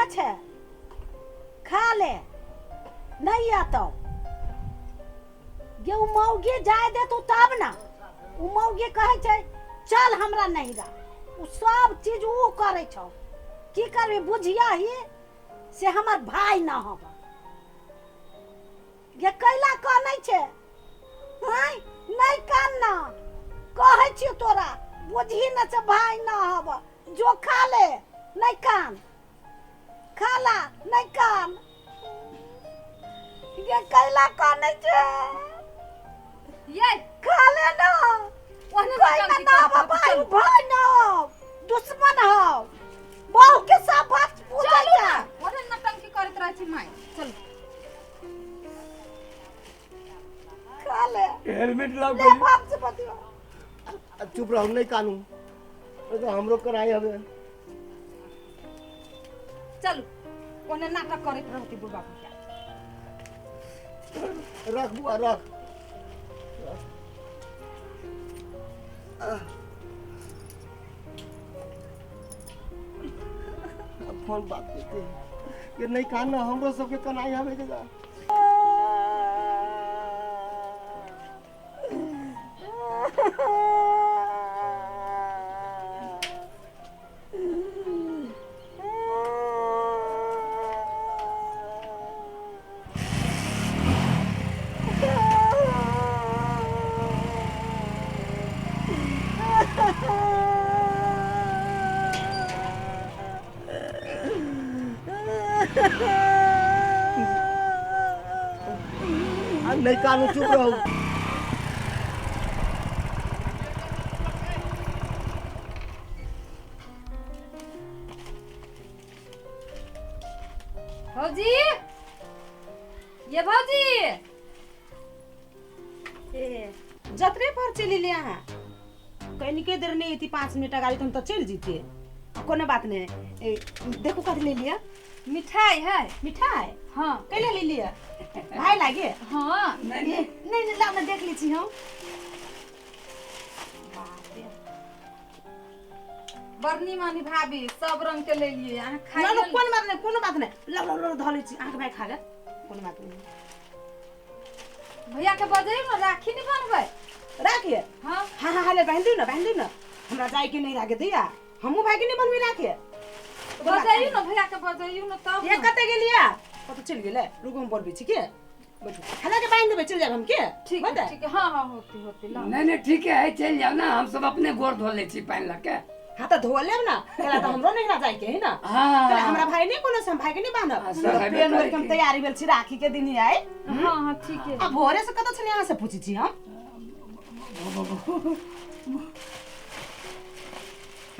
कतऽ छै खा ले नहि एतौ गे ओ मौगी जाय देतौ तब ने ओ मौगी कहै छै चल हमरा नैहरा ओ सब चीज ओ करै छौ की करबी बुझिया ही से हमर भाय न हब गे कैला कानै छै आँय नहि कान ना कहै छियौ तोरा बुझही न से भाय न हब जो खा ले नहि कान खा ला नहि कान गे कैला कानै छै ये खा ले ना ओहने कोई नौटंकी ना करत रहत, भाई चलू। भाई ना दुश्मन हो बहू के सब बात पूछै चलू छै ना ओहने नौटंकी करैत रहै छी माय चलू खा ले हेलमेट लाओ ले बाप से बतियो चुप रहू नहीं कानू तो हमरो कराई हवे चलू ओने नाटक करैत रहती बुढ़बा बुढ़िया रख बुआ रख अब फोन बात करते हैं ये नहीं कान हमरो सबके कनाई हवे के जा आ नहीं कानू चुप रहू भौजी ये भौजी ए जतरे पर चलि एलियै अहाँ कनिके देर नहि एती 5 मिनट गाड़ी तऽ हम तऽ चलि जैतियै। कोनो बात नहि। ए, देखू कथी ले लिअ। मिठाई है। मिठाई? हाँ। कैले ले लिअ? भाय लागे? हाँ। नहीं। ए, नहि नहि, लाउ ने, देख लै छी हम। बाप रे। बरनी मानी भाभी सब रंग के ले लिए अहाँ ना खाइयो ना ने। कोनो बात नहि, कोनो बात नहि। लाउ लाउ लाउ, धऽ लै छी, अहाँके भाय खा लेत। कोनो बात नहि। भैया के बजैयो ने, राखी नहीं बनबै? राखिए। हाँ। हाँ हाँ हाँ, ले बांधि दियौ ने, बांधि दियौ ने। हमरा जाइके नहीं राखे दैया, हमहूँ भाइके नहीं बनबै राखे। बजैयो ने, भैया के बजैयो ने तब ये ने। कतऽ गेलियै? कतऽ चलि गेलै? रुकू, हम बोलबै छी के बैठू, हला के बांधि देबै, चलि जायब हम के। ठीक है। होतै? ठीक है, हाँ हाँ, होती होती, लाओ। नहीं नहीं, ठीक है, चल जाओ ना, हम सब अपने गोर धो ले छी पानि लऽ के। हाँ तऽ धो लेब ने, कहला तऽ हमरो नहीं जाइके है ना। हाँ। कहला हमरा भाई नहीं कोनो से हम भाई के नहीं बांधब। हाँ, सब हेबे पेन करै के हम की। तैयारी भेल छी, राखी के दिन ही आइ। हाँ हाँ, ठीक है। आ भोरे से कतऽ छलियै अहाँ से पूछै छी हम।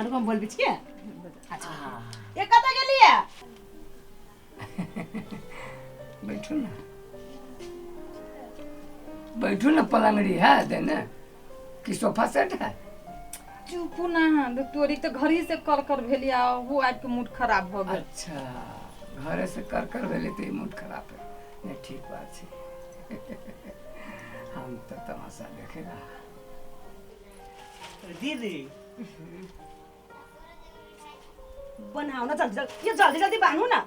रुकू, हम बोलबै छी के। अच्छा, ये कतऽ गेलियै? बैठू ना, बैठू ना। पलंगड़ी है देने कि सोफा सेट है? चुपू ना, तोरी तऽ घर ही से कर कर भेली आ वो आबि के मूड खराब भऽ गेल। अच्छा, घरे से कर कर भेलै तऽ ई मूड खराब है। नहीं, ठीक बात छै, हम तऽ तमाशा देखेगा। दीदी। बनाऊ ना जल्दी जल्दी, ये जल्दी जल्दी बान्हू ना।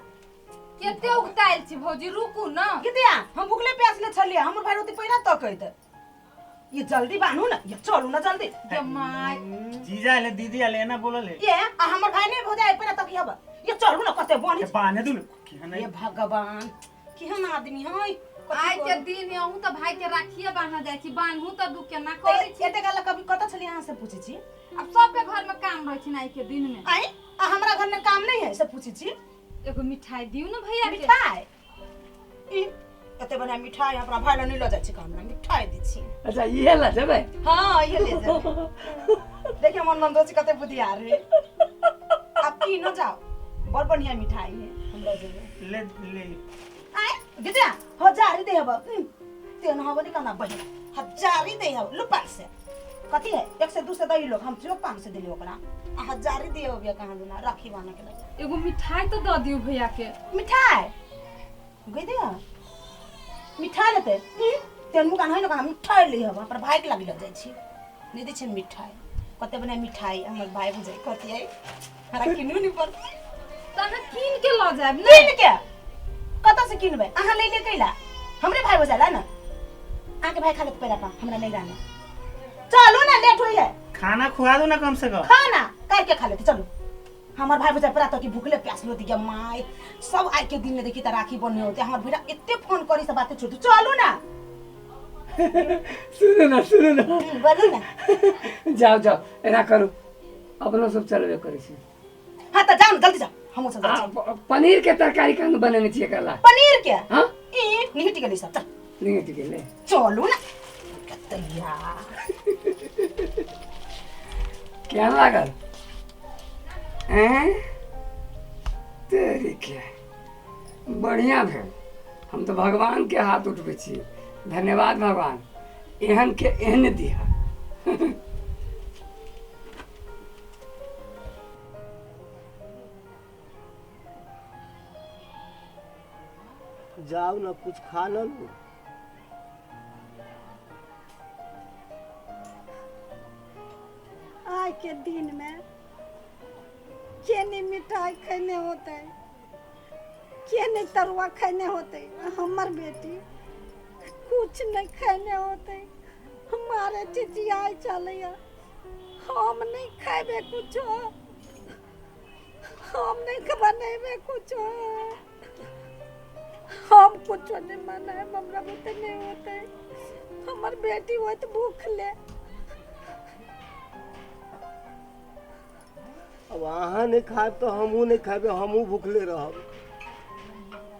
कते उगतायल छी भौजी, रुकू ना। कितिया हम भुखले प्यासले छलियै, हमर भाइ रोटी पहिला तकैत। ये जल्दी बान्हू ना, ये चलू ना जल्दी। गे my. जीजा आले, दीदी आले, एना बोलल है। ये आ हमर भाइ नहीं भौजाइ पहिला तकी हब। ये चलू ना, कते बनी। बान्हे दू ने। ये भगवान, केहन आदमी है। आइ के दिन है, अहूँ तऽ भाई के राखिए बान्ह जाइ छी, बान्हू तऽ दू केना करै छी। एते काल कभी कतऽ छलियै अहाँ से पूछै छी। आब सबके घर में काम रहै छै ने आइ के दिन में। आइ आ हमरा घर में काम नहीं है से पूछै छी? एगो मिठाई दियौ ने भैया के। मिठाई? ई एते बढ़िया मिठाई अपना भाइ लग नहीं लऽ जाइ छी, काम मिठाई दै छी। अच्छा, इहे लऽ जेबै? हाँ, ये ले जेबै। देखिए मन नंदो जी कते बुधियार है। आप की न जाओ, बड़ बढ़िया मिठाई है, हम लऽ जेबै। ले ले। आय दीदी, हजारी दे हब तेन हब नहीं कहना बहिन, हजारी दे हब। लू 500 कथी है? 100 200 दही लोग, हम चलो 500 दिली ओकरा आ हजारी दे हब। कहाँ दूना राखी बान्ह के लगे। एगो मिठाई तऽ दऽ दियौ भैया के। मिठाई गई दे, मिठाई लेते तेन मुकान है ना, कहाँ मिठाई ले हब? अपन भाई के लागी लग जाइ छी, नहीं दै छै मिठाई। कते बढ़िया मिठाई हमर भाई बुझाइ कथी है, हमरा किनू नहीं पड़तै। तऽ अहाँ कीन के लऽ लऽ जायब ने। कीन के कतऽ से किनबै? अहाँ ले ले कैला हमरे भाई हो जाला ना, अहाँके भाई खा लेत पैरा पा, हमरा नहीं रहना। चलू ना, लेट होई है। खाना खुआ दो ना कम से कम। खाना काट के खा लेते चलू। हमार भाई भौजाई परा तो कि भूखले प्यासले होती क्या माय सब आज के दिन में देखी त राखी बन्ने होते। हमार भैया एते फोन करी सब बातें छोड़, चलू ना। सुनू ना, सुनू ना, बोलू ना। जाओ जाओ, एना करू, अपनो सब चलबे करै छी। हां त जाओ ना, जल्दी जाओ, हमहूँ सब जाइ छी। पनीर के तरकारी केहन बनेने छियै एकरा ला? पनीर के? हां, ई निहट गेलै सब, चल निहट गेलै, चलू ना। कतैया केहन लागल? हैं तेरी के बढ़िया भेल। हम तो भगवान के हाथ उठबै छी, धन्यवाद भगवान, एहन के एहन दिहा। जाओ ना, कुछ खा न लू। आज के दिन में के नहीं मिठाई खैने होते, के नहीं तरुआ खैने होते, हमर बेटी कुछ नहीं खैने होते। हमारे चिचियाई चलैया, हम नहीं खेबे कुछ, हम नहीं बनेबे कुछ, हम कुछ नहीं बनाए, हमरा बुते नहीं होते। हमर बेटी होत भूख ले। अब अहाँ नहीं खाएब तो हमहूँ नहीं खाएब, हमहूँ भूखले रहब।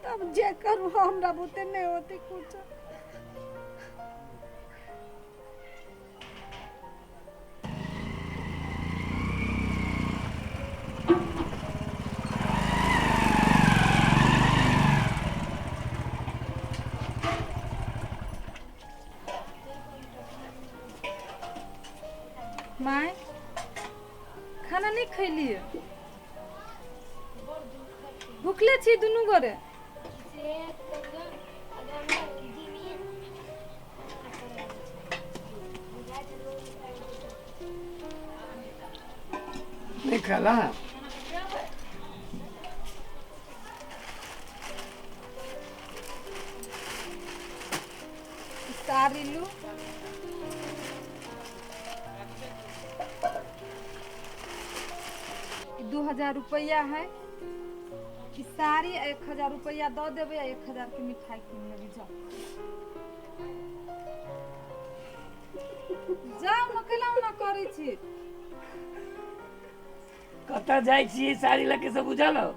तब जे करू हमरा बुते नहीं होते कुछ। My खाना नहीं खैलिए, भूखले छी दुनू गोरे। नहीं खाला? सारी लू 2000 रुपया है, साड़ी 1000 रुपया दऽ देबै, 1000 के मिठाई कीन लेबै। जाओ जाओ न, कैला ओना करै छी? कतऽ जाइ छी साड़ी लऽ के से बुझल हौ?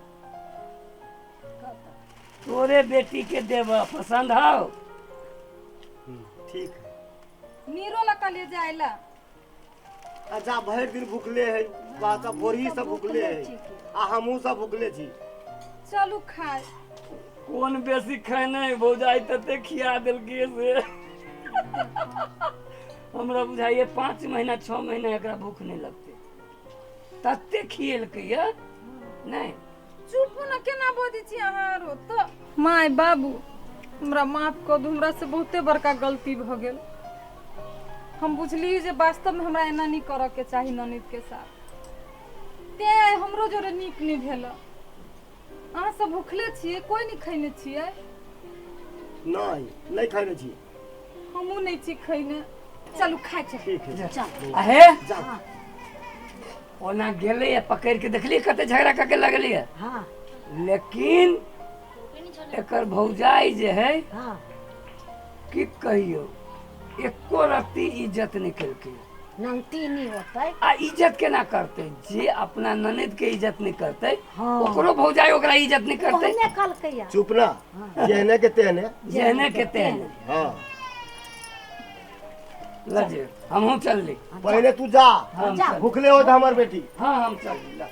तोरे बेटी के देब, पसंद हौ? ठीक है। नीरो लऽ के ले जाय ला। अच्छा भरि दिन भूखले है, बाका भोरही सब भूखले है, आ हमहूँ सब भूखले छी। चलू खाय। कौन बेसी खेने भौजाई तते खिया देलकै से हमरा बुझाइए 5 महीना 6 महीना एकरा भूख नहीं लगते, तते खिएलकै ये। नहीं चुप न, केना बजै छी अहाँ आरो त। My बाबू हमरा माफ कऽ दू, हमरा से बहुते बड़का गलती भऽ गेल। हम बुझली जे वास्तव में हमरा एना नहीं करऽ के चाही ननद के साथ, तें हमरो जोरे नीक नहीं भेल। अहाँ सब भूखले छियै, कोई नहीं खैने छियै? नहीं, नहीं खैने छियै। हमहूँ नहीं छी खैने। चलू खाइ चलू। ठीक है, चल। अहे ओना गेलै पकड़ के देखलियै कते झगड़ा करके लगलियै। हाँ, लेकिन एकर भौजाई जे है, हाँ, की कहियो, एको रत्ती इज्जत नहीं केलकै। ननती नहीं होते। आ इज्जत केना करते? जे अपना ननद के इज्जत नहीं करते, हाँ, ओकरो भौजाई ओकरा इज्जत नहीं करते। चुप ना, जेहने के तेहने, जेहने के तेहने। हाँ लजे हमहूँ चलली। पहले तू जा, भूखले हो हमार बेटी। हाँ हम चलली।